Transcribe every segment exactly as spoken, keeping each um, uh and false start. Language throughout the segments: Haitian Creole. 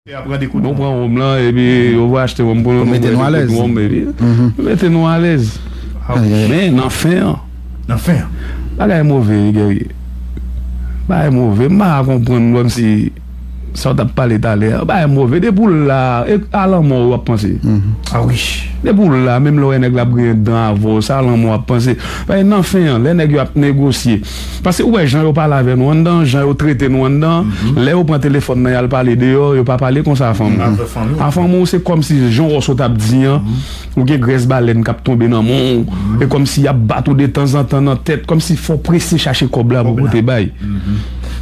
Nou pran wonm lan, epi yo va achte wonm pou nou, nou mete nou alèz. Wonm, epi mete nou alèz. Men nan fen an, nan fen an, bagay move, wi, Guerrier. Bagay move. M pa ka konprann kòmsi sa w t ap pale talè a. Bagay move. Depi w la, e a lanmò w ap panse. Ah wi. Depi w la, menm lè w wè nèg la ap griyen dan avè w, sa lanmò w ap panse. Paske nan fen an, lè nèg yo ap negosye, paske ou wè jan yo pale avè nou anndan, jan yo trete nou anndan, lè yo pran telefòn nan y al pale deyò, yo pa pale konsa a fanmi. A fanmi w, se kòmsi jan w wè w sot ap di an, ou gen grès balèn k ap tonbe nan men w, e kòmsi y ap bat ou detanzantan nan tèt, kòmsi fò w prese chache kòb la pou pote bay.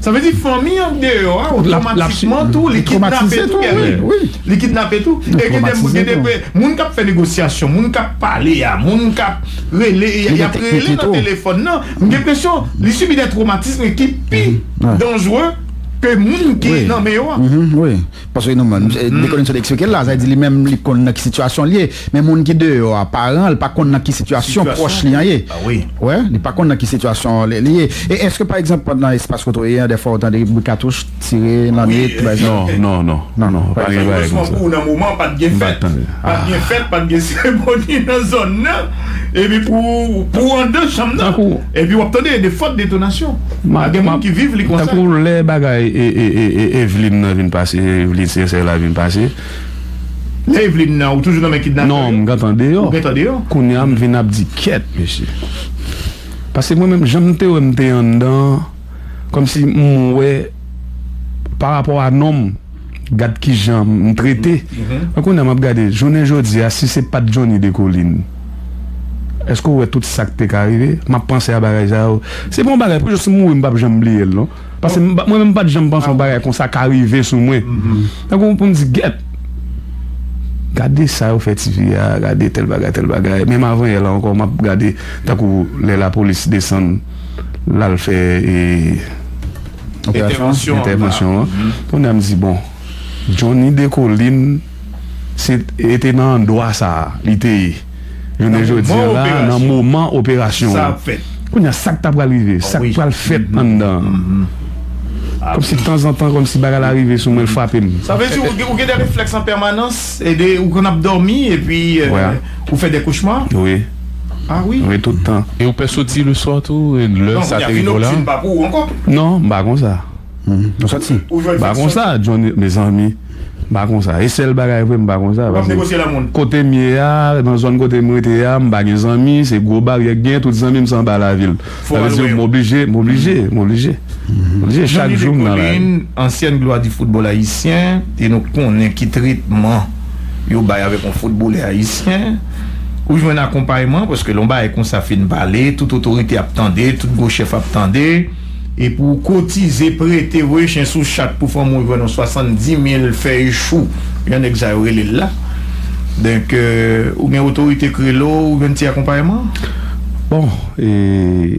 Sa vle di fanmi an deyò a, otomatikman tou, li kidnape tou, Guerrier. Li kidnape tou. E gen de, gen de moun k ap fè negosyasyon, moun k ap pale a, moun k ap rele, y ap rele nan telefòn nan. M gen enpresyon li sibi de twomatism ki pi danjere ke moun ki nan men yo a. Wi. Paske nou menm, de Colin sot eksplike l la, sa vle di li menm li konn nan ki sitiyasyon l ye. Men moun ki deyò a, paran l pa konn nan ki sitiyasyon pwòch li an ye. Wè, li pa konn nan ki sitiyasyon li, li ye. E èske, pa egzanp, nan espas kote w ye an, dèfwa w tande bri katouch tire nan nwit, pa egzanp? Non, non, non, non, pa gen bagay konsa. Pou w nan moman, pa t gen fèt. Pa t gen fèt, pa t gen seremoni nan zòn nan. Epi pou, pou w anndan chanm nan. Epi w ap tande de fòt detonasyon. Gen moun ki viv li konsa. Tankou lè bagay e, e, e, e, Evelyne nan vin pase, Evelyne Sincère la vin pase. Lè Evelyne nan, ou toujou nan men kidnapè yo? Non, m gentan deyò. Ou gentan deyò? Kounye a, m vin ap di, kèt, mesye. Paske mwen menm, jan m te wè m te anndan, kòmsi m wè, pa rapò a non m, gad kijan m trete. Mwen kounye a, m ap gade, jounen jodi a, si se pa t Johnny Descollines, èske w wè tout sa k te ka rive? M ap panse a bagay sa yo. Se pa yon bagay, pou jis mouri, m p ap janm bliye l, non. Paske m pa, mwen menm, m pa t janm panse yon bagay konsa ka rive sou mwen. Tankou pou m di, gèt, gade sa yo fè tifi a, gade tèl bagay, tèl bagay. Menm avanyè la ankò, m ap gade, tankou lè lapolis desann, l al fè, e, entèvansyon an. Kounye a m di, bon, Johnny Descollines, se, e te nan andwa sa a, li te ye. Jounen jodi a la, nan moman operasyon an. Kounye a, sa k ta pral rive, sa k pral fèt anndan an. Kòmsi tanzantan, kòmsi bagay la rive sou mwen, l frape m. Sa vle di ou gen, ou gen de reflèks an pèmanans, e de, ou konn ap dòmi, epi, e, ou fè de kochma? Wi. Ah wi? Wi, tout tan. E ou pè soti le swa tou, e lè sa te rive w la? Non, m pa konsa. Ou soti? M pa konsa, Johnny, mezanmi. M pa konsa. E sèl bagay vre, m pa konsa. Ou p ap negosye lanmou? Kote m ye a, nan zòn kote m rete a, m pa gen zanmi, se gwo baryè k gen, tout zanmi m se anba lavil. Sa vle di, m oblije, m oblije, m oblije. M oblije chak jou m nan lari. Ansyèn glwa di foutbòl ayisyen, e nou konnen ki tretman yo bay avèk yon foutbolè ayisyen. Ou jwenn akonpayman, paske lè yon bagay konsa fin pale, tout otorite ap tande, tout gwo chèf ap tande. E pou w kotize, prete, voye chen sou chat pou fanmi w jwenn yon swasanndimil fèy chou, jan nèg sa yo rele l la. Donk, e, ou gen otorite k rele w, ou jwenn ti akonpayman? Bon, e,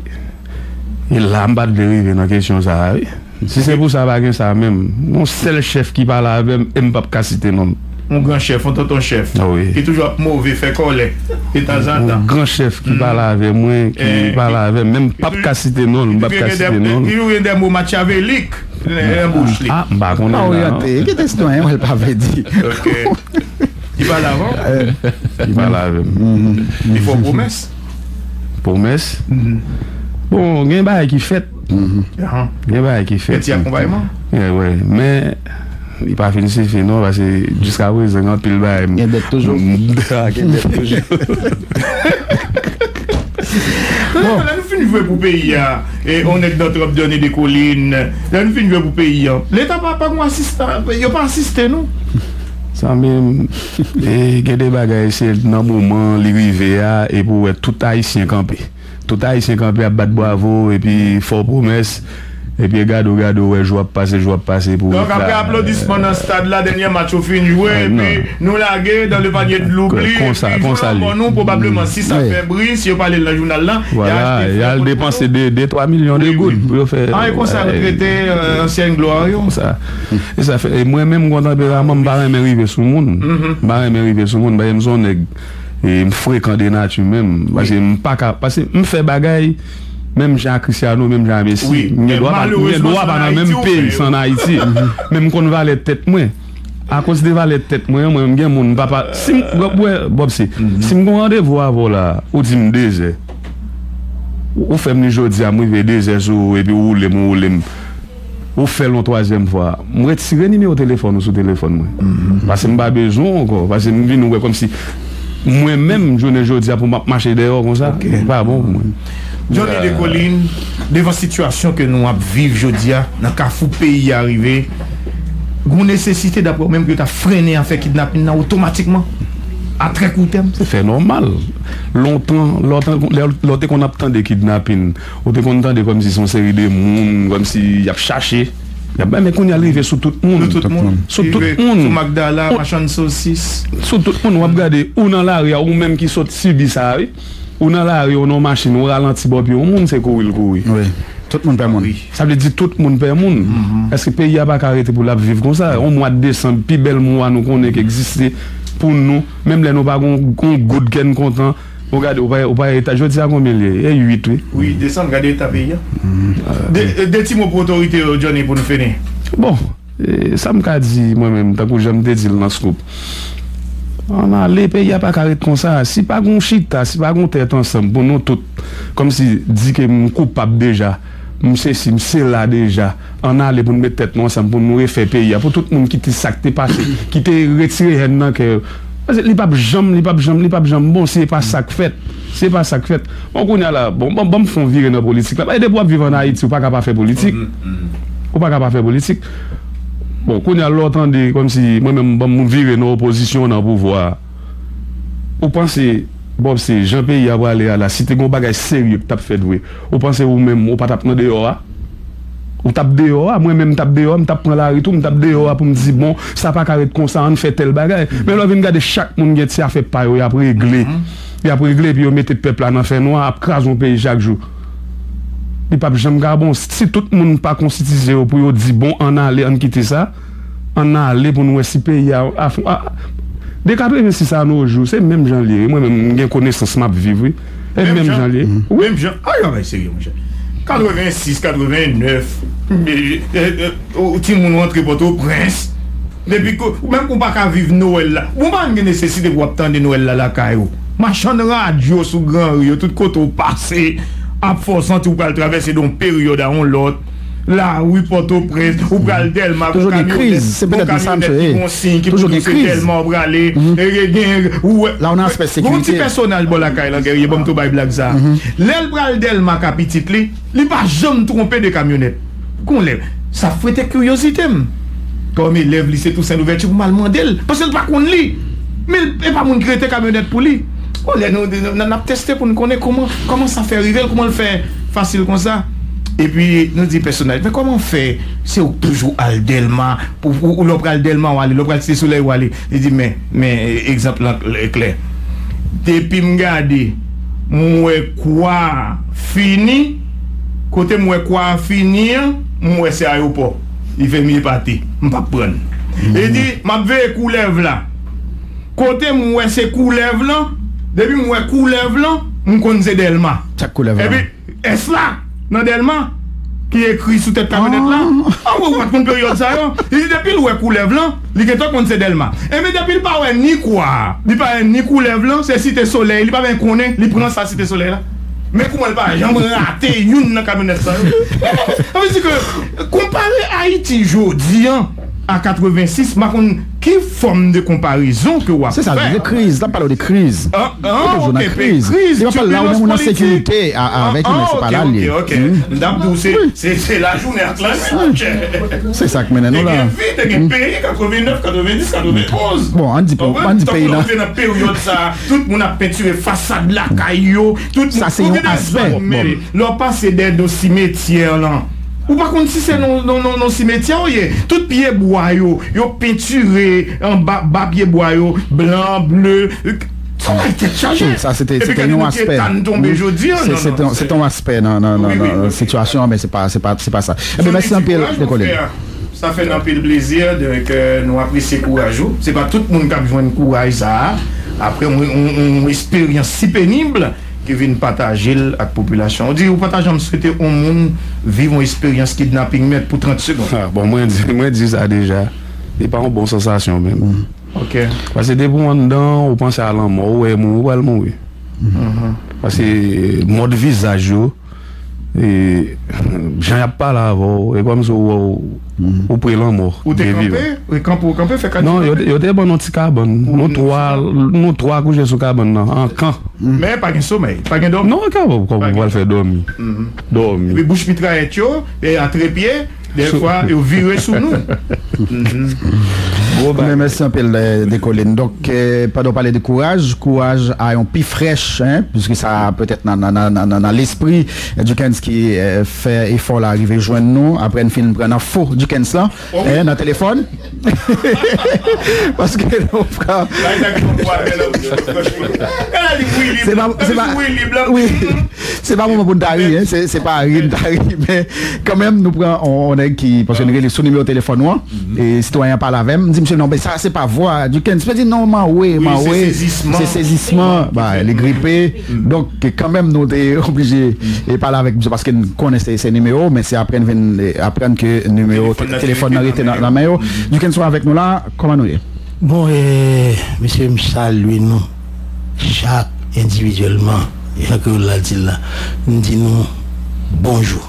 e la m pa t vle rive nan kesyon sa a, wi. Si se pou sa, pa gen sa menm. Yon sèl chèf ki pale avè m, e m p ap ka site non l. Yon gran chèf, yon tonton chèf, ki toujou ap move, fè kòlè, detanzantan. Yon gran chèf ki pale avè mwen, ki pale avè m, men m p ap ka site non l, m p ap ka site non l. Li toujou gen de mo matyavelik nan bouch li. Ah, m pa konnen la, non. Pa oryante, kite sitwayen, mwen, l pa vle di. Ok. Li pale avè w? Li pale avè m. Li fè w pwomès? Pwomès? Bon, gen bagay ki fèt. Gen bagay ki fèt. Gen ti akonpayman? Wi, men li pa fin sifi non, paske jiskaprezan gen anpil bagay m gen dèt toujou. Gen dèt toujou. Bon, lè nou fin jwe pou peyi a, e, on nèg nan trap dènye de kolin, lè nou fin jwe pou peyi a, Leta pa, pa gon asistan, yo pa asiste nou. Sa menm, e, gen de bagay, se nan moman li rive a, epi w wè tout Ayisyen kanpe. Tout Ayisyen kanpe ap bat bwavo, epi fè w pwomès, epi gade w, gade w, wè jou ap pase, jou ap pase pou... Donk, apre aplodisman nan stad la, dènye match yo fin jwe, epi nou lage dans le panier de l'oubli, epi jou la ban nou, pwobableman, si sa fè bri, si yo pale l nan jounal la, y a achte frè, y al depanse de, de twa milyon de goud pou yo fè. Ah, e konsa yo trete, e, ansyèn glwa yo. Konsa. E sa fè, e mwen menm, m gon tanperaman, m pa renmen rive sou moun. M pa renmen rive sou moun, paske m se yon nèg, e m frekan de nati menm. Paske m pa ka, paske m fè bagay menm jan a Cristiano, menm jan a Messi. M gen dwa pa, m gen dwa pa nan menm peyi, se ann Ayiti. Men m konn valè tèt mwen. Akoz de valè tèt mwen an, mwen menm gen moun m pa pa si m wè Bob se si m gon randevou avè w la, ou di m dezè. Ou fè m li jodi a, m rive dezè sou ou epi ou woule m, ou woule m. Ou fè l yon twazyèm fwa. M retire nimewo telefòn ou sou telefòn mwen. Paske m pa bezwen w ankò. Paske m vin wè kòmsi mwen menm, jounen jodi a, pou m ap mache dèyè w konsa, li pa bon pou mwen. Johnny Descollines, devan sitiyasyon ke nou ap viv jodi a, nan kafou peyi a rive, gon nesesite daprè w menm pou yo ta frennen afè kidnapin nan otomatikman, a trè kou tèm? Se fè nòmal. Lontan, lè w te konn ap tande kidnapin, ou te konn tande kòmsi se yon seri de moun, kòmsi y ap chache. Y ap bay, men kounye a l rive sou tout moun. Sou tout moun. Sou tout moun. Sou Magdala, machann sosis. Sou tout moun, w ap gade, ou nan lari a, ou menm ki sot sibi sa a, wi. Ou nan lari, ou nan yon machin, ou ralanti bò pye yon moun, se kouri l kouri. Wi. Tout moun pè moun. Sa vle di tout moun pè moun. Èske peyi a pa ka rete pou l ap viv konsa? Yon mwa desanm, pi bèl mwa nou konnen ki egziste pou nou, menm lè nou pa gon goud kè n kontan, ou gade, ou pa eta, jodi a konbyen l ye? E uit, wi. Wi, desanm, gade eta peyi a. De ti mo pou otorite yo, Johnny, pou nou fini. Bon, sa m ka di mwen menm, tankou jan m te di l nan Scoop, ann ale, peyi a pa ka ret konsa. Si pa gon chita, si pa gon tèt ansanm pou nou tout, kòmsi di ke m koupab deja, m sesi, m sela deja, ann ale pou n met tèt nou ansanm pou nou refè peyi a, pou tout moun kite sa k te pase, ki te retire hèn nan kè yo. Paske li p ap janm, li p ap janm, li p ap janm bon si e pa sa k fèt. Si e pa sa k fèt. Bon, kounye a la, bon, ban m fè yon vire nan politik la. Paske depi w ap viv ann Ayiti, ou pa ka pa fè politik. Ou pa ka pa fè politik. Bon, kounye a lè w tande kòmsi mwen menm ban m vire nan opozisyon nan pouvwa a. Ou panse Bob se jan peyi a prale a la, si te gon bagay serye k t ap fèt vre, ou panse ou menm ou pa t ap nan deyò a? Ou t ap deyò a, mwen menm m t ap deyò a, m t ap pran lari tou, m t ap deyò a pou m di bon, sa pa ka ret konsa, ann fè tèl bagay. Men lè w vin gade chak moun gen ti afè pa yo y ap regle. Y ap regle epi yo mete pèp la nan fènwa, ap kraze yon peyi chak jou. Li p ap janm ka bon. Si tout moun pa konsyatize yo pou yo di bon ann ale, ann kite sa, ann ale pou n wè si peyi a, a, a de katrevensis a nos jours, se menm jan l ye. Mwen menm, m gen konesans m ap viv, wi. E menm jan l ye. Wi. Menm jan. Ay, yon bagay serye, monchè. Katrevensis, katrevennèf, timoun rantre Pòtoprens. Depi ke, ou menm ou pa ka viv Nwèl la. Ou pa menm gen nesesite pou w ap tande Nwèl la lakay ou. Machann radyo sou gran ri yo, tout kote w pase, ap fè w santi w pral travèse de yon peryòd a yon lòt. Lari Pòtoprens, ou pral Dèlma, gon kamyonèt, gon kamyonèt ki gon siy ki pou di se Dèlma w prale. Gen, ou wè, gon ti pèsonaj bò lakay lan, Guerrier, ban m tou bay blag sa a. Lè l pral Dèlma ak pitit li, li pa janm twonpe de kamyonèt. Gon lè, sa fwete kiryozite m. Kòm elèv lise Tousen Louvèti pou m al mande l, paske l pa konn li. Men e pa moun ki rete kamyonèt pou li. Gon lè nou, n ap teste pou n konnen kòman, kòman sa fè rive l, kòman l fè fasil konsa. Epi nou di pèsonaj, men kòman fè se ou k toujou al Dèlma, pou, ou, ou lè w pral Dèlma w ale, lè w pral Site Solèy w ale. Li di, men, men egzanp lan klè. Depi m gade, m wè kwa a fini, kote m wè kwa a fini an, m wè se ayewopò. Li fè m epate, m p ap pran. Li di, m ap veye koulèv la. Kote m wè se koulèv lan, depi m wè koulèv lan, m konn se Dèlma. Epi, S la, nan Dèlma, ki ekri sou tèt kamyonèt la. An, ou pa t konn peryòd sa yo? Li di depi l wè koulèv lan, li gentan konn se Dèlma. Enben depi l pa wè ni kwa a, li pa wè ni koulèv lan, se Site Solèy, li pa menm konnen, li pran sa Site Solèy la. Men kouman l pa janm rate youn nan kamyonèt sa yo? Sa vle di ke, konpare Ayiti jodi an a katrevensis, m pa konn ki fòm de konparezon ke w ap fè. Se sa l di, se kriz, l ap pale w de kriz. Ou toujou nan kriz. Li pa pale la ou menm ou nan sekirite avèk li, men se pa la l ye. M t ap di w se, se, se lajounen ak lannwit, monchè. Se sa k mennen nou la. Te gen vi, te gen peyi, katrevennèf, katrevendis, katrevendouz. Bon, ann di, ann di peyi nan. Nan peryòd sa a, tout moun ap pentire fasad lakay yo, tout moun. Sa se yon aspè. Lè w pase dèyè do simetyè lan, ou pa konn si se nan, nan, nan, nan simetyè w ye. Tout pyebwa yo, yo pentire anba, ba pyebwa yo, blan, ble. Sa bay tèt chaje. Sa se te, se te yon aspè. Epi gade nou ki eta n tonbe jodi an. Se, se te, se te yon aspè nan, nan, nan, nan sitiyasyon an, men se pa, se pa, se pa sa. Ebyen, mèsi anpil, Descollines. Sa fè n anpil plezi, donk, euh, nou apresye kouraj ou. Se pa tout moun k ap jwenn kouraj sa a. Apre yon, yon, yon esperyans si penib, ki vin pataje l ak popilasyon. Ou di, ou pa ta janm swete yon moun viv yon esperyans kidnaping, mèt, pou trant segonn? Ah, bon, mwen di, mwen di sa deja. Se pa yon bon sansasyon menm. Ok. Paske depi w anndan, ou panse a lanmò, ou wè moun, ou pral mouri. Paske mòd vizaj yo, e, jan y ap pale avè w, e kòmsi ou wè w, ou pre lanmò. Ou te kanpe? Ou kanpe, ou kanpe, fè kadi kanpe? Non, yo te, yo te ban nou ti kabann. Nou twa, nou twa kouche sou kabann nan, an kan. Men pa gen somèy, pa gen dòmi. Non, e kapab kòman ou pral fè dòmi? Dòmi. Epi bouch mitrayèt yo, e a trepye, dèfwa, yo vire sou nou. Men mèsi anpil, eh, Dekolin. Donk, eh, pandan w pale de kouraj, kouraj a yon pi frèch, hein, piske sa petèt nan, nan, nan, nan, nan, nan lespri, eh, Duckens ki, eh, fè efò la rive jwenn nou, apre n fin pran nan fo Duckens lan, eh, nan telefòn. Paske nou pran Se pa, se pa, wi, se pa moman pou n ta ri, hein, se, se pa ri n ta ri, men kanmenm nou pran on, on nèg ki, paske nou rele sou nimewo telefòn ou an, e sitwayen an pale avè m, m di misye non, men sa se pa vwa Duckens, misye di non, m anwe, m anwe, se sezisman, ba, li gripe, donk kanmenm nou te oblije e pale avèk misye paske n konnen se, se nimewo, men se apre n vin, eh, aprann ke nimewo telefòn nan rete nan, nan men yo. Duckens ou avèk nou la, kòman nou ye? Bon, eh, mesye, m salye nou chak endividyèlman, jan kreyòl la di l la. M di nou bonjou.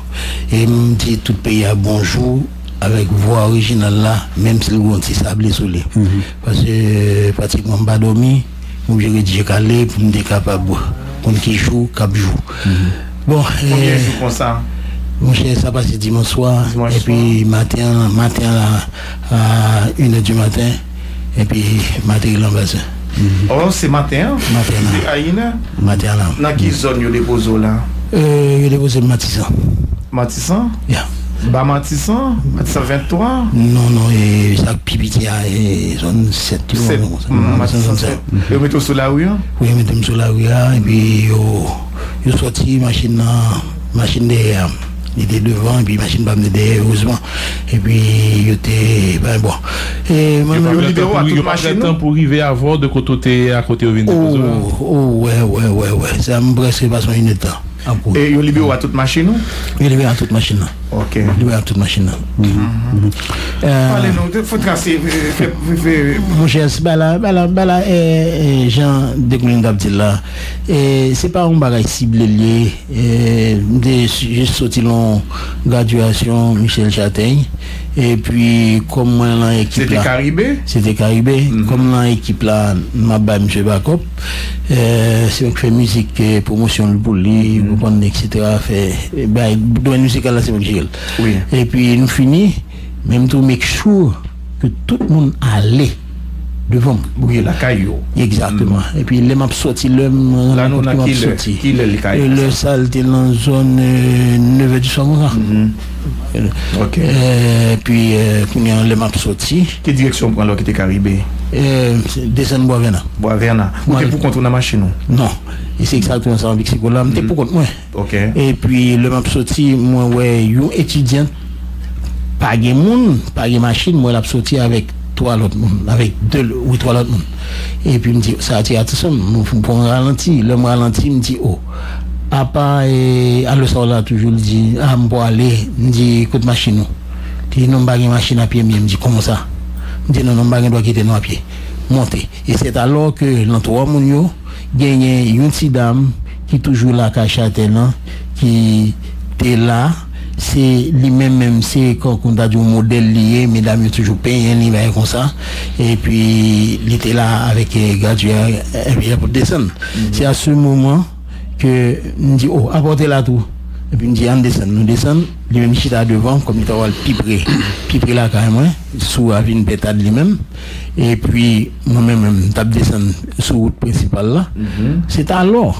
E m di tout peyi a bonjou avèk vwa orijinal la, menm si l gen yon ti sable sou li. Paske, pratikman, m pa dòmi, m oblije ret je kale pou m te kapab konn ki jou k ap jou. Bon, konbyen jou konsa? Monchè, sa pase dimanch swa, epi maten an, maten an la, a inè di maten, epi m ateri nan baz la. Oh, se maten an? Maten an la. A inè? Maten an la. Nan ki zòn yo depoze w la? Euh, yo depoze m Matisan. Matisan? Ya. Ba Matisan? Matisan venntwa? Non, non, e sa k pi piti a, e zòn sèt yo, Sèt. Matisan zòn sèt. Yo mete w sou lari an? Wi, yo mete m sou lari a, epi yo, yo sòti machin nan, machin dèyè a. Li te devan, epi machin pa m te dèyè, erezman. Epi yo te, ben, bon. E mwen menm, yo libere w ak tout machin ou? Yo pa pran tan pou rive avè w de kote w te ye a, kote yo vin depoze w la? Oh, oh, wè, wè, wè, wè. Sa m prèske pase yon inèdtan ap kouri. E yo libere w ak tout machin ou? Yo libere ak tout machin nan. Ok. Libere ak tout machin nan. Pale nou, fò trase, fè, fè, fè. Monchè, se bagay la, bagay la, bagay la, eh, eh, jan Dekolin t ap di l la, eh, se pa yon bagay sible l ye. Eh, m te jis soti nan yon gradyasyon Michel Chatèy. Epi, kòm mwen lan ekip la. Se te Karibe? Se te Karibe. Kòm lan ekip la, m ap bay misye bakòp. Eh, se mwen k fè mizik, eh, pwomosyon l pou li, ou konprann, etsetera. Fè, eh, bay, domèn mizikal la, se mwen k jere l. Wi. Epi, nou fini, men m tou make sure ke tout moun ale devan m. Wi, lakay yo. Egzakteman. Epi lè m ap sòti, lè m rann kont ke m ap sòti. Kilè li ka ye? Lè sa, l te nan zòn, euh, nevè di swa konsa. Ok. Euh, epi, euh, kounye a, lè m ap sòti. Ki direksyon w pran lè w kite Karibe? Euh, desann Bwa Vèna. Bwa Vèna. Ou te pou kont ou nan machin ou? Non. E se egzakteman sa, Meksiko la. M te pou kont mwen. Ok. Epi, lè m ap soti, mwen wè yon etidyan, pa gen moun, pa gen machin, m wè l ap soti avèk twa lòt moun, avèk de, wi, twa lòt moun. Epi, m di, sa atire atansyon m, m pran ralanti. Lè m ralanti, m di, o, apa, e, alò sa w la toujou, l di, a, m pou ale, m di, kote machin ou? Li di, non, m pa gen machin apye m ye, m di, kòman sa? M di, non, non, m pa gen dwa kite nou apye. Monte. E c'est alors que, nan twa moun yo, genyen yon ti dam ki toujou lakay Chatèy lan, ki te la, se li menm menm, se kòm, kòm ta di yon modèl li ye, medam yo toujou penyen li, bagay konsa. Epi, li te la avèk, eh, gradyè, eh, epi pou desann. Se a se moman ke m di, o, apa w te la tou? Epi m di, ann desann, nou desann. Li menm chita devan, kòm li ta pral pi pre, pi pre lakay mwen, sou avni Bètad li menm. Epi, mwen menm, menm, m t ap desann sou wout prensipal la. Se talò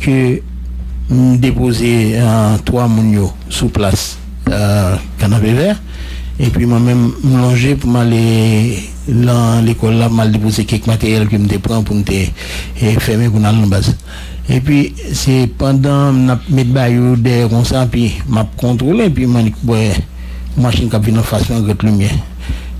ke m depoze, eh, twa moun yo sou plas, eh, Kanapevè. Epi, mwen menm, m lonje pou m ale nan lekòl la, m al depoze kèk materyèl ke m te pran pou m te, eh, fèmen pou n al nan baz. Epi, se pandan n ap met bagay yo dèyè konsa, epi m ap kontwole, epi m annik wè machin k ap vin anfas mwen, Grand Lumière.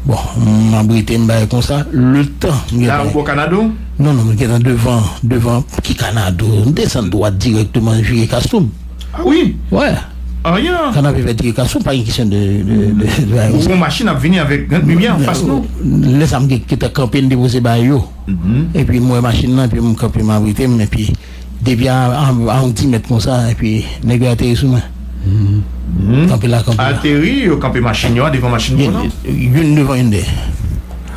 Bon, m abrite m bagay konsa, letan m gentan. La, ou bò Kanado? Non, non, m gentan devan, devan, ki Kanado? M desann dwat dirèkteman, vire Castrum. Ah wi? Wè. Anyen. Kanapé vèt, tire kason, pa gen kesyon de, de, de, de bagay konsa. Ou wè yon machin ap vini avèk grenn limyè anfas nou. Lè sa m gen, gentan kanpe, m depoze bay yo. Epi m wè machin nan, epi m kanpe, m abrite m, epi depi a, a, a yon dis mèt konsa, epi nèg yo ateri sou mwen. Kanpe la, kanpe la. Ateri, yo kanpe machin yo a devan machin pou nan? Youn devan, youn dèyè.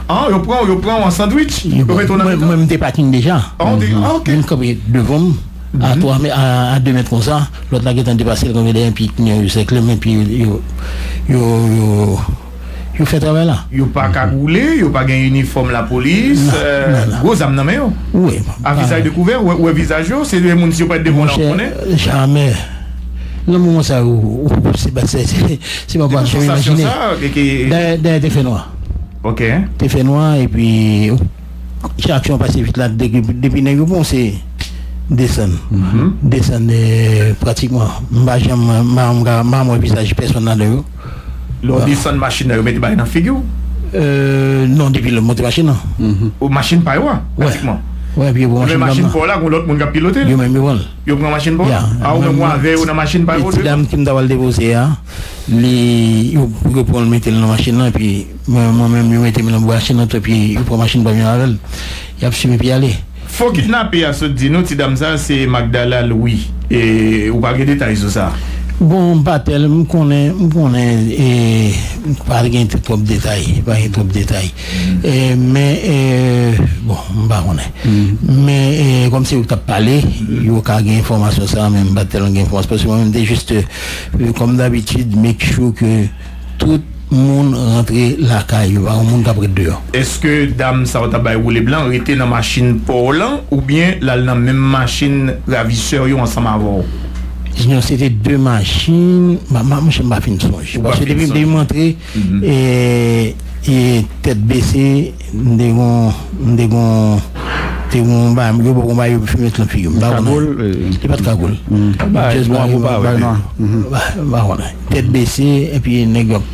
Ah, yo pran, yo pran w an sandwich? Yo mete w nan mitan? Mwen, mwen, m te pakin deja. Ah, ou te, ah, ok. Youn kanpe devan m, a twa mèt, a, a de mèt konsa, lòt la gentan depase l, kanpe dèyè, epi yo sèkle m, epi yo, yo, yo, yo, yo fè travay la. Yo pa kagoule, yo pa gen inifòm lapolis, gwo zam nan men yo. Wi. A vizaj dekouvè, ou wè, ou wè vizaj yo, se de moun si yo parèt devan w la ou konnen? Monchè, jamè. Nan moman sa yo, ou, ou, se pa, se, se, se pa bagay m imajine. Dayè, dayè te fè nwa. Ok. Te fè nwa, epi jan aksyon an pase vit la, depi, depi nèg yo panse desann. Desann, eh, pratikman. M pa janm, m pa janm, m pa janm wè vizaj pèsonn ladan yo. Lè w desann machin nan, yo mete bagay nan figi w? Euh, non, depi lè m monte machin nan. O machin pa yo a, pratikman. Wè, epi yo pran machin pa w la, gon lòt moun k ap pilote l. Yo menm yo pran l. Yo pran machin pa w la? A, ou menm ou avè yo nan machin pa yo? Ti dam ki m ta pral depoze a, li, yo, yo pran l mete l nan machin nan, epi mwen, mwen menm, yo mete m nan machin nan tou, epi yo pran machin pa m yo avè l. Y ap swiv epi y ale. Fo kidnape a sot di nou, ti dam sa se Magdala Louis. E ou pa gen detay sou sa? Bon, m pa tèl, m konnen, m konnen, e, pa gen twòp detay, pa gen twòp detay. E, men, e, bon, m pa konnen. Men, e, kòm se yo k t ap pale, yo ka gen enfòmasyon sa, men m pa tèlman gen enfòmasyon, paske mwen menm te jis, e, kòm dabitid, make sure ke tout moun rantre lakay yo, pa gen moun k ap ret deyò. Èske dam sa w t ap bay woule blan rete nan machin pa w lan, oubyen l al nan menm machin ravisè yo ansanm avè w? Non, se te de machin, ma, ma, monchè, m pa fin sonje. Paske depi, depi m antre, e, e tèt bese, m te gon, m te gon, te gon bagay, yo ba w gon bagay, yo fè met lan figi m. M pa konnen. Li pa t kagoul. Just bagay, bagay nwa. M pa konnen. Tèt bese, epi nèg yo ap,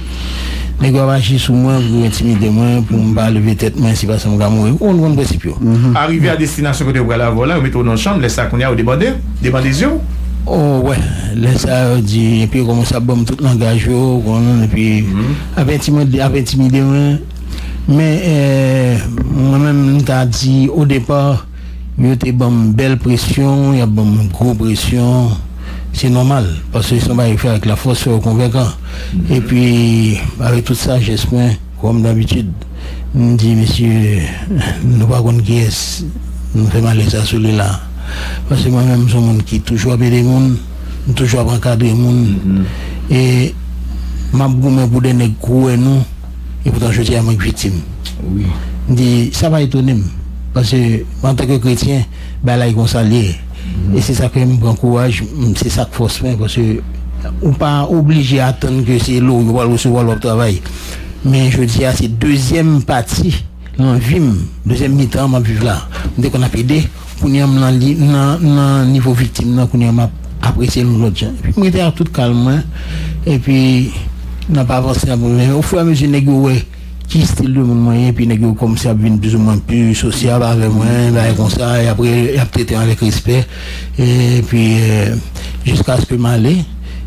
nèg yo ap aji sou mwen pou entimide mwen, pou m pa leve tèt mwen, si pa sa m ka mouri. Ou konn, konn prensip yo. Arive a destinasyon kote yo pral avè w la, yo mete w nan chanm, lè sa kounye a yo debande, debande zye w. Oh, wè, lè sa yo di, epi yo kòmanse ap ban m tout langaj yo, ou konn, epi ap entimide, ap entimide mwen. Men, eh, mwen menm, m ta di, odepa, yo te ban m bèl presyon, y ap ban m gwo presyon. Se nòmal, paske se yon bagay ki fè avèk lafòs, fè yo konvenkan. Epi, avèk tout sajès mwen, kòm dabitid, m di, mesye, nou pa konn kiyès nou fè malè sa sou li la. Paske mwen menm, m se yon moun ki toujou ap ede moun, m toujou ap ankadre moun. E m ap goumen pou de nèg kwè nou, epoutan jodi a mwen k viktim. M di, sa pa etone m. Paske, antanke kretyen, bagay la e konsa l ye. E se sa k fè m pran kouraj, m, se sa k fòs mwen, paske ou pa oblije atann ke se lo yo pral resevwa lè w ap travay. Men jodi a, se dezyèm pati nan vi m, dezyèm mitan m ap viv la. M te konn ap ede, kounye a m nan li, nan, nan nivo viktim nan, kounye a m ap apresye l yon lòt jan. Epi m rete ak tout kalm mwen, epi n ap avanse, n ap, men ofiramezi nèg yo wè ki stil de moun mwen ye, epi nèg yo kòmanse ap vin plizoumwen pi sosyab avè mwen, bagay konsa, e apre, y ap trete m avèk respè, epi, eh, jiskaske m ale,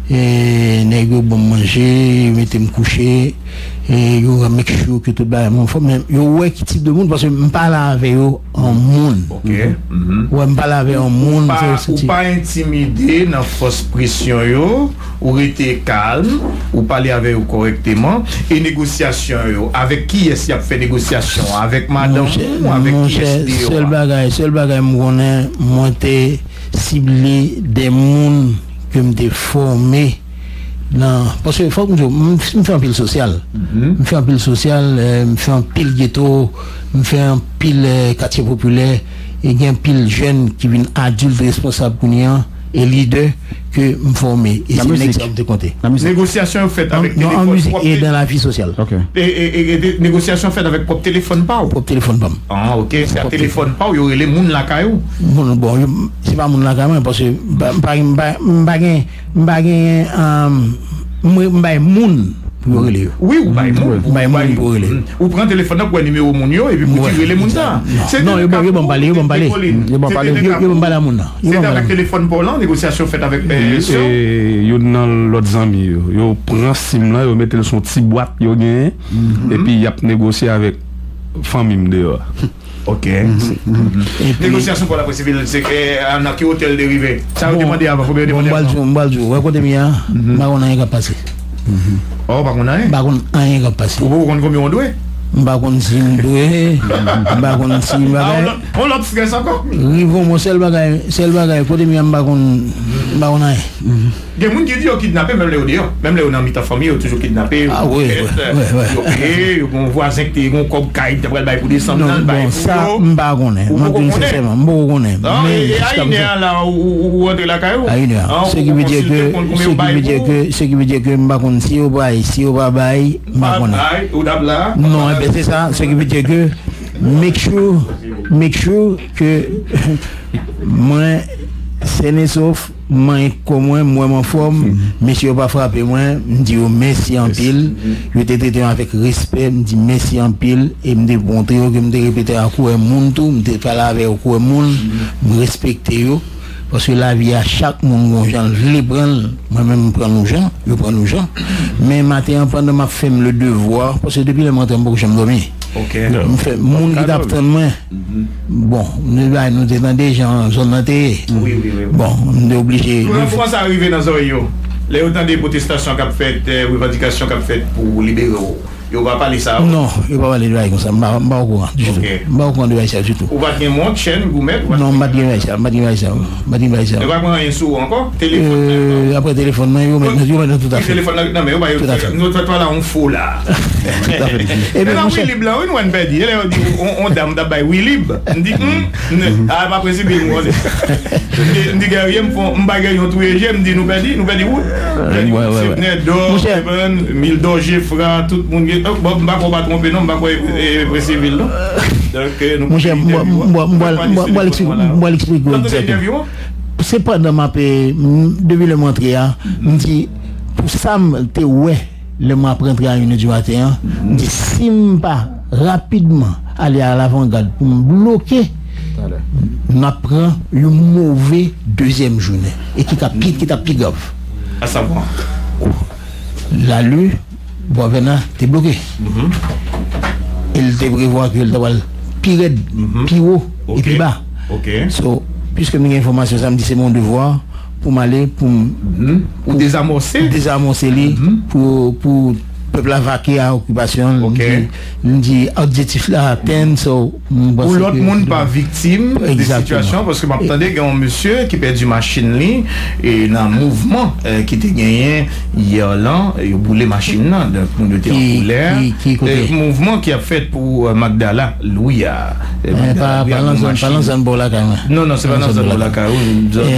e nèg yo ban m manje, yo mete m kouche, e yo make sure ke tout bagay mwen anfòm, men yo wè ki tip de moun, paske m pale avè yo an moun. Ok. Wè, m pale avè an moun, ou pa, ou pa entimide nan fòs presyon yo, ou rete kalm, ou pale avè yo kòrèkteman, e negosyasyon yo, avèk kiyès y ap fè negosyasyon an? Avèk madanm ou, avèk kiyès deyò a? Sèl bagay, sèl bagay m konnen, mwen te sible de moun ke m te fòme nan, paske fòk m di w, m, m fè anpil sosyal. M fè anpil sosyal, eh, m fè anpil geto, m fè anpil, eh, katye popilè, e gen anpil jèn ki vin adilt responsab kounye a, e lidè ke m fòme. E se nèg sa yo m te konte. Negosyasyon yo fèt avèk telefòn pwòp. E, e, e, e, negosyasyon fèt avèk pwòp telefòn pa w? Pwòp telefòn pa m. Ah, ok. Se a telefòn pa w, yo rele moun lakay ou? Bon, bon, yo, se pa moun lakay mwen, paske m pa, m pa, m pa, m pa gen, m pa gen, um, m, m bay moun Pou yo rele yo. Wi, ou bay moun. Ou bay moun pou rele. Ou pran telefòn nan pou wè nimewo moun yo, epi pou di rele moun sa. Non, yo ban m pale, yo ban m pale. Yo ban m pale. Yo ban m pale a moun nan. Yo ban m pale a moun nan. Se te avèk telefòn pa w lan, negosyasyon fèt avèk, eh, sè w? Youn nan lòt zanmi yo, yo pran sim lan, yo mete l sou ti bwat yo genyen, epi y ap negosye avèk fanmi m deyò a. Ok. Epi negosyasyon pou laprès sivil, se, eh, nan ki otèl de rive? Sa yo te mande avan, konbyen yo te mande avan? M pral di w, m pral di w, wè kote m ye a, m pa konn anyen k ap pase. Oh, ou pa konn anyen? M pa konn anyen k ap pase. Ou poko konn konbyen w dwe? M pa konn si m dwe, m pa konn si m bagay. On lòt, on lòt strès ankò? Rive yon mò, sèl bagay, sèl bagay, kote m ye a, m pa konn, m pa konn anyen. Gen moun ki di yo kidnape menm lè yo deyò. Menm lè yo nan mitan fanmi, yo toujou kidnape, yo fèt, yo peye, yo gen yon vwazen ki te gen yon kòb kay, li ta pral bay pou desanm nan, li bay pou yo. Ou poko konnen. Mwen di w sensèman, m poko konnen. Men jiska prezan. A inè a la, ou, ou, ou rantre lakay ou? A inè a. Se ki vle di ke, se ki vle di ke, se ki vle di ke m pa konn si yo bay, si yo pa bay, m pa konnen. Ou t ap la? Non, enben, se sa, se ki vle di ke, make sure, make sure ke mwen, sèn e sof, m manyen kò mwen, m wè m anfòm, mesye yo pa frape mwen, m di yo mèsi anpil. Yo te trete m avèk respè, m di mèsi anpil, e m te montre yo ke m te repete a koulè moun tou, m te pale avè yo koulè moun, m respekte yo. Paske lavi a, chak moun gon jan l vle pran l. Mwen menm, m pran l yon jan, yo pran l yon jan. Men maten an, pandan m ap fè m le devwa, paske depi lè m rantre, m poko janm dòmi. Ok. M fè, moun ki t ap tann mwen, bon, nou bay, nou te tande jan zòn nan te ye. Wi, wi, wi, wi. Bon, m te oblije. Kòman sa rive nan zòrèy yo? Lè yo tande pwotestasyon k ap fèt, eh, revandikasyon k ap fèt pou libere w, yo pa pale sa? Non, yo pa pale de bagay konsa. M pa, m pa okouran ditou. Ok. M pa okouran de bagay sa ditou. Ou pa t gen mont, chèn, goumèt? Non, m pa t gen bagay sa, m pa t gen bagay sa. M pa t gen bagay sa. Yo pa pran anyen sou ou ankò? Telefòn nan? Euh, apre telefòn nan, yo mèt, yo mèt nan tout afè. Telefòn nan, non, men yo pa yo. Tout afè. Nou fè pale a yon fo la. Tout afè. E nan Wilib la, wi, nou wè n pèdi. E lè yo di, on, on dam t ap bay Wilib. M di, hmm, a, pa prensip, m konnen. M di, m di, Guerrier, m fon, m bagay yon touye je, m di, nou pèdi, nou pèdi wout. Pèdi wout, Sibnè, Dò, Evan, Mildò, Jefra, tout moun gen, oh, bon, m pa kwè w pa twonpe, non, m pa kwè, eh, Presivil, non. Donk, eh, nou pèdi entèvyou a. Monchè, m pral eksplike w egzakteman. Se pandan m ap, eh, m, depi lè m antre a, m di, pou sa m te wè, lè m ap rantre a inè di maten an, m di, si m pa rapidman ale alavangad pou m bloke, n ap pran yon move dezyèm jounen. E ki ka pi, ki t ap pi grav. Asavwa? Lali, Bwavèna te bloke. E l te prevwa ke l ta pral pi rèd, pi wo e pi ba. So, piske m gen enfòmasyon sa, m di se mon devwa pou m ale, pou m, pou dezamòse, dezamòse li, pou, pou pèp la vake a okipasyon l. M di, m di objektif la atenn, so, m panse ke pou lòt moun pa viktim de sitiyasyon, paske m ap tande gen yon mesye ki pèdi machin li, e nan mouvman, eh, ki te genyen yè lan, yo boule machin nan, donk moun yo te an kolè. Ki, ki kote? Eh, mouvman ki ap fèt pou, eh, Magdala Louis a. Eh, Magdala Louis a gon machin. Pa nan zòn, pa nan zòn bò lakay mwen. Non, non, se pa nan zòn bò lakay ou, zòn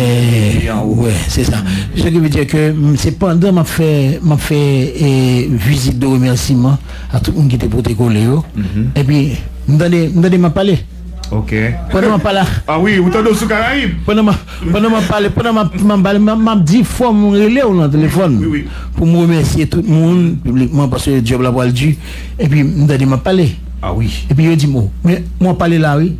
ki anwo. Wi, se sa. Se ki vle di ke, mm, se pandan m ap fè, m ap fè, eh, vizit de remèsiman a tout moun ki te pote kole yo. Epi, m tande, m tande m ap pale. Ok. Pandan m ap pale a. Ah wi, ou tande w sou Karayib. Pandan m ap, pandan m ap pale, pandan m ap, m ap pale, m ap, m ap di fò m rele w nan telefòn. Wi, wi. Pou m remèsye tout moun piblikman paske djòb la pral di. Epi m tande m ap pale. Ah wi. Epi yo di m, oh, men mwen pale la wi.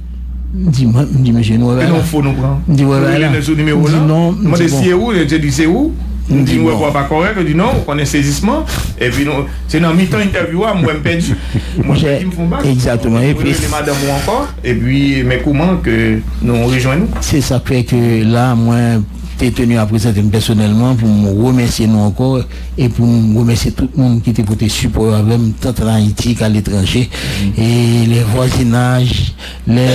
M di, mwen, m di, mesye, nou wè bagay la. E non fo nou pran. M di, wè bagay la. M di, non, m di, bon. Mande si e ou, yo di se ou. M di, m wè vwa pa kòrèk, yo di non, ou konnen sezisman. Epi nou, se nan mitan entèvyou a, m wè m pèdi. Mwen pèdi, m fon bak. Egzakteman. Epi rele madanm ou ankò, epi men kouman ke nou rejwenn ou. Se sa k fè ke la, mwen te teni a prezante m pèsonèlman pou m remèsye nou ankò e pou m remèsye tout moun ki te pote sipò yo avè m, tant an Ayiti k'aletranje. E lè vwazinaj, lè,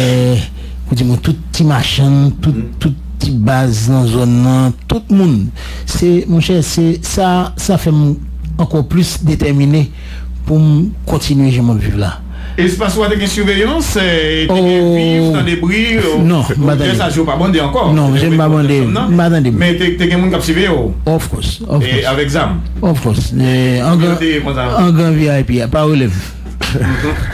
pou di mwen, tout ti machann, tout, tout ti baz nan zòn nan, tout moun. Se, monchè, se sa, sa fè m ankò plis detèmine pou m kontinye jan m ap viv la. Espas ou a te gen siveyans, eh, te gen viv, tande bri, non, m pa tande. Lè sa yo pa bande ankò. Non, mesye, m pa bande, m pa tande. Men te, te gen moun k ap siveye w. Of course, of course. E avèk zam. Of course. Eh, an gran, an gran V I P, pa relèv.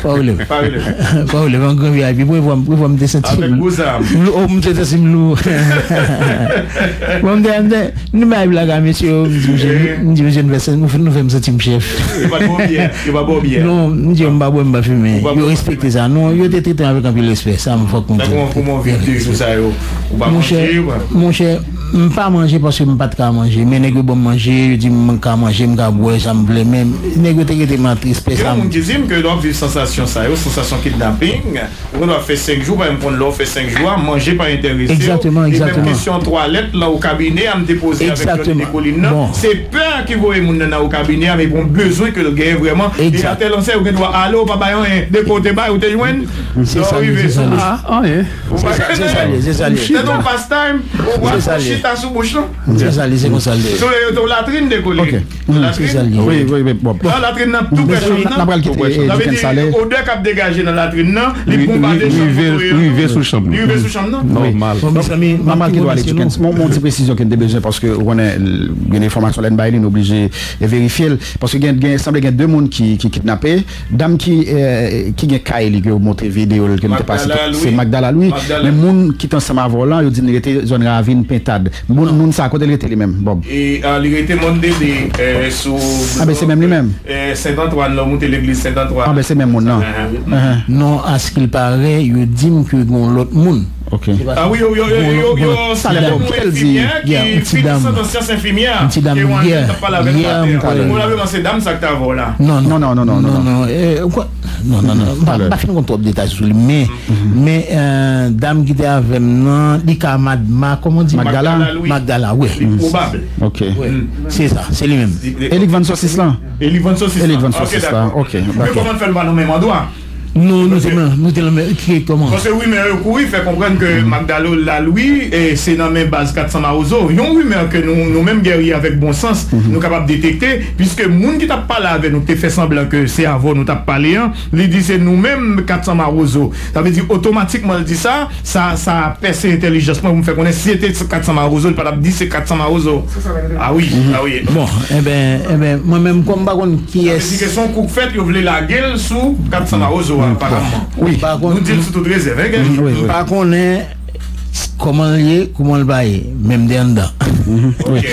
Pa rele m. Pa rele m. Pa rele m, an gran V I P. Premye fwa m, premye fwa m te santi m lou. Avèk gwo zam. M lou, oh, m te santi m lou. Bon, m te, m te, nou bay blag a mesye yo, m di, mesye, m di, mesye, nou fè, nou fè, nou fè m santi m chèf. Yo pa t ba w byè, yo pa ba w byè. Non, m di yo m pa bwè, m pa fimen. Yo respekte sa. Non, yo te trete m avèk anpil respè. Sa m fòk m di. Sa kòman, kòman w viv de jou sa yo? Ou pa manje, ou pa... Monchè, monchè, m pa manje paske m pa t ka manje. Men nèg yo ban m manje, yo di m m ka manje, m ka bwè sa m vle. Men nèg yo te rete m ak respè. Gen sa yon moun ki di m ke lè w ap viv sansasyon sa yo, sansasyon kidnaping, ou gen dwa fè senk jou, pa menm konn lè w fè senk jou a, manje pa enterese w. Egzakteman, egzakteman. E menm kesyon twalèt lan, o kabinè a, m te poze avèk Johnny Descollines nan. Bon. Se pè ki voye moun nan nan o kabinè a, men gon bezwen ke l genyen vrèman. E atè lan sèy, ou gen dwa ale, ou pa bay anyen. De kote bay, ou te jwenn. Se sa, se sa. Ah, anyen. Se sa, se sa l ye, se sa l ye. Se yon pastime, ou pral fè chita sou bouch lan. Se sa l ye, se konsa l ye. Sou, sou latrin dekole. Ok. Latrin. Se sa l ye. Wi, wi, wi, bon. Nan latrin nan tou prè chanm nan. N ap pral kite, eh, Dickens ale. Sa vle di, odè k ap degaje nan latrin nan, li bonbade chanm kote yo. Rive sou chanm nan. Li rive sou chanm nan. Nòmal. Bon, mezanmi, n ap kite w ale, Dickens. Mon, mon ti presizyon ke n te bezwen, paske ou konnen, gen enfòmasyon lè n bay li, nou oblije verifye l. Paske gen, gen, sanble gen de moun ki, ki kidnape. Dam ki, eh, ki gen kay li ke yo montre videyo l ke nou te pase, se Magdala Louis. Men moun ki t ansanm avè w lan, yo di n li rete zòn Ravin Pentad. Moun, moun sa, kote l rete li menm, Bob? E, ah, li rete Mòn Dede, eh, sou... Ah, ben, se menm li menm. Eh, Sent Antwàn, lè w moute legliz Sent Antwàn. Ah, ben, se menm moun nan. Non, à ce qu'il paraît, yo di m ke gon lòt moun. Ok. Ah wi, yo, yo, yo, yo, yo, se yon enfimyè ki fin santans syans enfimyè. Yon ti dam, yè, yè, m kwè. Probableman se dam sa k t avè w la. Non, non, non, non, non, non, eh, ou kwè? Non, non, non, m pa, m pa fin konn twòp detay sou li, men, men, eh, dam ki te avè m nan, li ka Madma, kòman di? Magdala. Magdala, wi. Li pwobab. Ok. Wi. Se sa, se li menm. E li k vann sosis lan? E li k vann sosis lan. E li k vann sosis lan. Ok, dakò. Men kòman l fè l pa nan menm andwa? Non, nou te nan, nou te nan men, ki, kòman? Paske rimè yo kouri fè konprann ke Magdala Louis, eh, se nan men baz Kat San Mawozo. Yon rimè ke nou, nou menm geri avèk bon sans, nou kapab detekte, piske moun ki t ap pale avè nou, ki te fè sanblan ke se avè w nou t ap pale an, li di se nou menm Kat San Mawozo. Sa vle di, otomatikman, l di sa, sa, sa pèse entèlijans mwen pou m fè konnen si se te Kat San Mawozo, li pa t ap di se Kat San Mawozo. Ah wi, ah wi. Bon, enben, enben, mwen menm, kòm m pa konn kiyès. Sa vle di ke se yon kou k fèt, yo vle lage l sou Kat San Mawozo a, aparamman. Wi. Nou di l sou tout rezèv, hein, Gary? M pa konnen kòman l ye, kòman l pa ye, men m te anndan. Ok.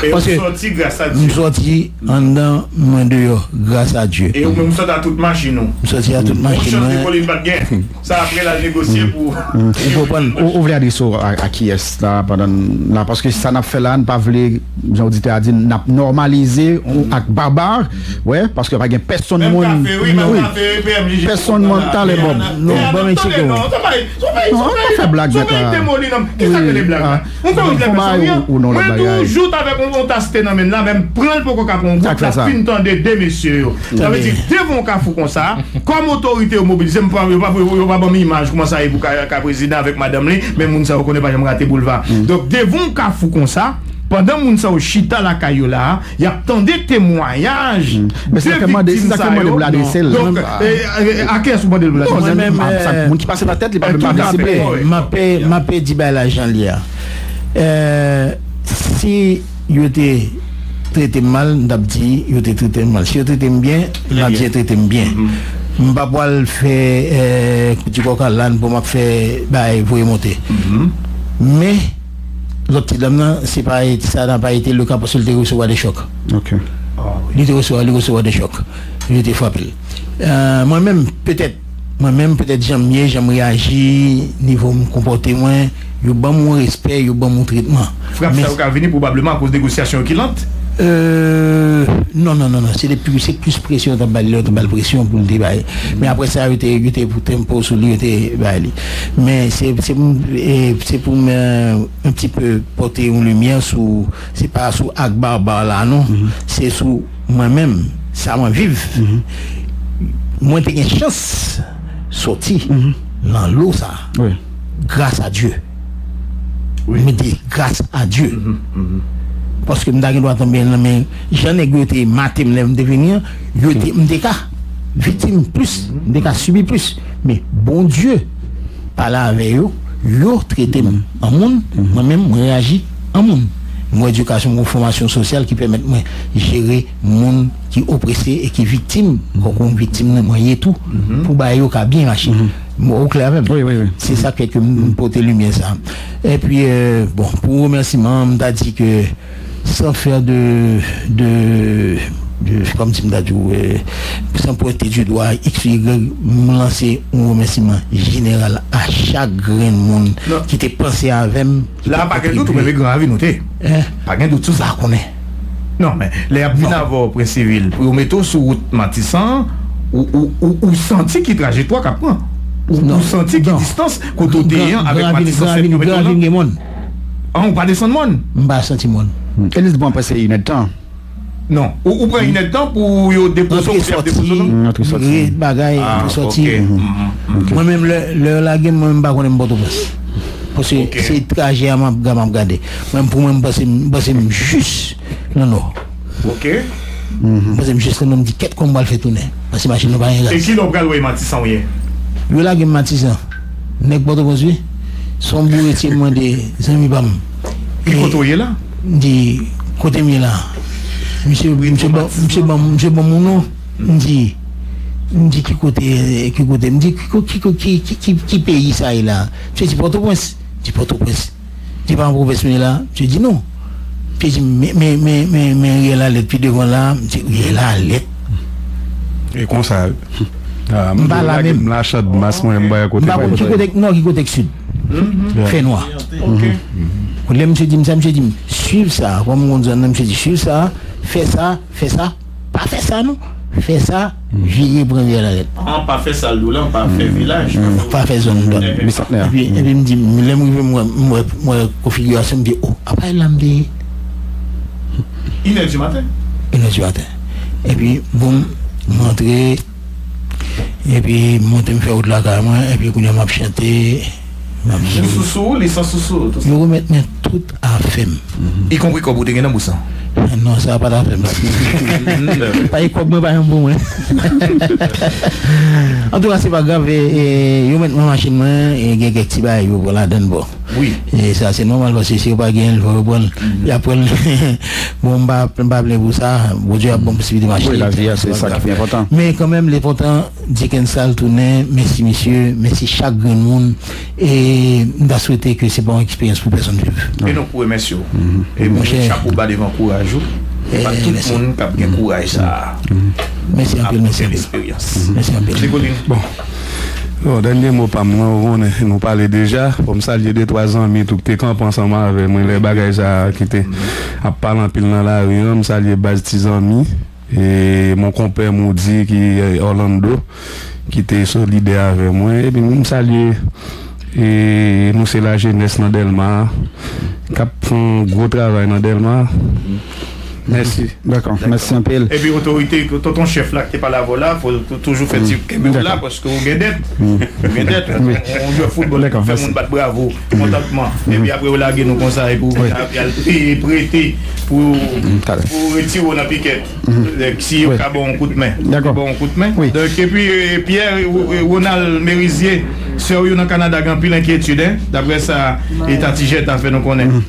E ou sòti gras a Dye. M sòti anndan, mwen deyò, gras a Dye. E ou menm, ou sòti a tout machin ou. M sòti a tout machin mwen. Yon chans de kolin pa t gen. Sa apre l al negosye pou... Ou konprann? Ou, ou vle adrese w a, a kiyès la, pandan n la? Paske sa n ap fè la, n pa vle, jan oditè a di, n ap nòmalize ou ak baba. Wi, paske pa gen pèsonn moun. Menm kafe, wi, menm kafe, P M J J. Pèsonn moun, talè Bob. Non, ban m eksplike w. Non, an pa fè blag, mèt la. Kisa k rele blag la? Mwen toujou t avèk yon, yon tas te nan men l la, men m pran l poko ka pran yon gout, l ap fin tande de mesye yo. Sa vle di, devan yon kafou konsa, kòm otorite yo mobilize, m pa, yo pa, yo pa ban m imaj kòman sa ye pou ka, ka prezidan avèk madanm li, men moun sa yo konnen pa janm rate boulva. Donk, devan yon kafou konsa, pandan moun sa yo chita lakay yo la, y ap tande temwayaj de viktim sa yo. Donk, eh, eh, a kiyès ou mande l pou l adrese l? Mwen menm, eh, moun ki pase nan tèt li pa menm adrese l. M ap, m ap di bagay la jan l ye a. Eh, si yo te trete m mal, m t ap di yo te trete m mal. Si yo trete m byen, m ap di yo trete m byen. M pa pral fè, eh, kou di kòk a làn pou m ap fè bagay voye monte. Men, lòt ti dam nan, se pa, ça n'a pas été le cas paske l te resevwa de chòk. Ok. Li te resevwa, li resevwa de chòk. Yo te frape l. Eh, mwen menm, petèt, mwen menm, petèt, jan m ye, jan m reyaji, nivo m konpòte mwen, yo ban m yon respè, yo ban m yon tretman. Frap sa yo ka vini pwobableman akoz negosyasyon yo ki lant? Euh, non, non, non, non. Se te pli, se plis presyon yo t ap ba li, yo t ap ba l presyon pou l te bay. Men apre sa, yo te, yo te pou tempo sou li, yo te bay li. Men se, se pou m, e, se pou m, euh, un petit peu pòte yon limyè sou, se pa sou ak baba la, non. Se sou mwen menm, sa mwen viv. Mwen te gen chans sòti nan lo sa. Wi. Gras a Dye. Wi. Mwen di gras a Dye. Paske m ta gen dwa tonbe nan men jan nèg yo te mate m lè m te vini an, yo te, m te ka viktim plis, m te ka sibi plis. Men Bondye pale avè yo, yo trete m an moun, mwen menm, mwen reyaji an moun. M gon edikasyon, m gon fòmasyon sosyal ki pèmèt mwen jere moun ki oprese e ki viktim, kòm yon viktim nan mwen ye tou, pou bagay yo ka byen mache. Ou klè avè m? Wi, wi, wi. Se sa k fè ke m pote limyè sa. Epi, euh, bon, pou remèsiman, m ta di ke, sans faire de, de, de, kòm si m ta di w, euh, sans pointer du doigt X ou Y, m lanse yon remèsiman jeneral a chak grenn moun ki te panse avè m, ki te kontribye. La, pa gen dout, ou menm e Gran Ravin ou te. Pa gen dout sou sa. M pa konnen. Non, men, lè y ap vin avè w Prensevil, pou yo mete w sou wout Matisan, ou, ou, ou, ou santi ki trajektwa k ap pran. Ou, ou santi ki distans kote w te ye an avèk Matisan, sèt yo mete w lan. An, ou pa desann mòn? M pa santi mòn. Elis pran prèske inèdtan. Non. Ou, ou pran inèdtan pou yo depoze w, pou y ap depoze w lan? Antre sòti. Bagay, antre sòti. Mwen menm, lè, lè yo lage m, mwen menm, m pa konnen m Pòtoprens. Paske se trajè a m ap, m ap gade. Mwen, pou mwen, m panse, m panse m jis nan Nò. M panse m jis nan Nò, m di, "Kèt, kòman m pral fè tounen?" Paske machin nan pa gen gaz. E kilè w pral wè Matisan ou ye? Yo lage m Matisan. Nèg Pòtoprens, wi. Se yon boure ti mande, zanmi pa m. Ki kote w ye la? M di, "Kote m ye la?" Misye, misye ban, misye ban, misye ban m yon non. M di, m di, "Ki kote, ki kote?" M di, "Ki, ki, ki, ki, ki, ki, ki peyi sa ye la?" Misye di, "Pòtoprens." M di, "Pòtoprens." M di, "Pa nan pwovens m ye la?" Misye di, "Non." Misye di, "Men, men, men, men, men riyèl Alèt pi devan la." M di, "Riyèl Alèt?" E konsa, m pa la menm. M la Channmas, mwen, m pa kote. M pa konn ki kote nò, ki kote sid. Fè nwa. Lè misye di m sa, misye di m, "Swiv sa." Kòm m konn zòn nan, misye di, "Swiv sa, fè sa, fè sa." Pa fè sa non. Fè sa, vire pran riyèl Alèt. An, pa fè sa l di w lan, pa fè vilaj. Pa fè zòn dòt. Epi, epi m di, lè m rive, m wè, m wè, m wè konfigirasyon, m di, "O, apa e la m te ye?" Inè di maten. Inè di maten. Epi, boum, m antre, epi m monte, m fè wout lakay mwen, epi kounye a m ap chante. Ou sousou, li san sousou, tou sa. Yo remèt mwen tout afè m. Ikonpri kòb ou te gen nan bous lan? Non, sa pa t afè m. Pa gen kòb mwen, pa gen pou mwen. Antouka, se pa grav, e, e, yo met mwen machin mwen, e gen kèk ti bagay yo pran ladann, bon. Wi. E sa, se nòmal, paske si yo pa genyen l, fò yo pran l. Y ap pran l. Bon, m pa, m pa plenyen pou sa. Bondye ap ban m posiblite m achte. Wi, lavi a, se sa ki pi enpòtan. Men kanmenm, li enpòtan, Dickens Sal tounen, mèsi misye, mèsi chak grenn moun. E m ta swete ke se pa yon eksperyans pou pèsonn viv. E nou pou remèsye w. E m chapo ba devan kouraj ou. E pa tout moun k ap gen kouraj sa a. Mèsi anpil, mèsi anpil. Mèsi anpil. Nicoline. Bon. Bon, dènye mo pa m nan, ou konnen, nou pale deja. Fò m salye de twa zanmi tou ki te kanpe ansanm avè mwen lè bagay sa a ki te ap pale anpil nan lari an. M salye baz ti zanmi. E mon konpè Moody ki, e, Orlando, ki te solidè avè mwen. Epi m salye, e, nou se lajenès nan Dèlma, k ap fè yon gwo travay nan Dèlma. Mèsi. Dakò, mèsi anpil. Epi otorite, tonton chèf la ki te pale avè w la, fò w tou-, toujou fè ti kenbe w la, paske ou gen dèt. Ou gen dèt. Yon jwè foutbòl ki fè moun bat bravo, kontantman. Epi apre ou lage nou konsa, epi ou al peye, prete pou, pou retire w nan pikèt. Si yo ka ba w yon kout men. Dakò. Ba w yon kout men. Donk, epi, e, Pierre, e, Ronald Merizier, sè w yo nan Kanada gen anpil enkyetid, en, daprè sa, e, Tati Jetta fè nou konnen.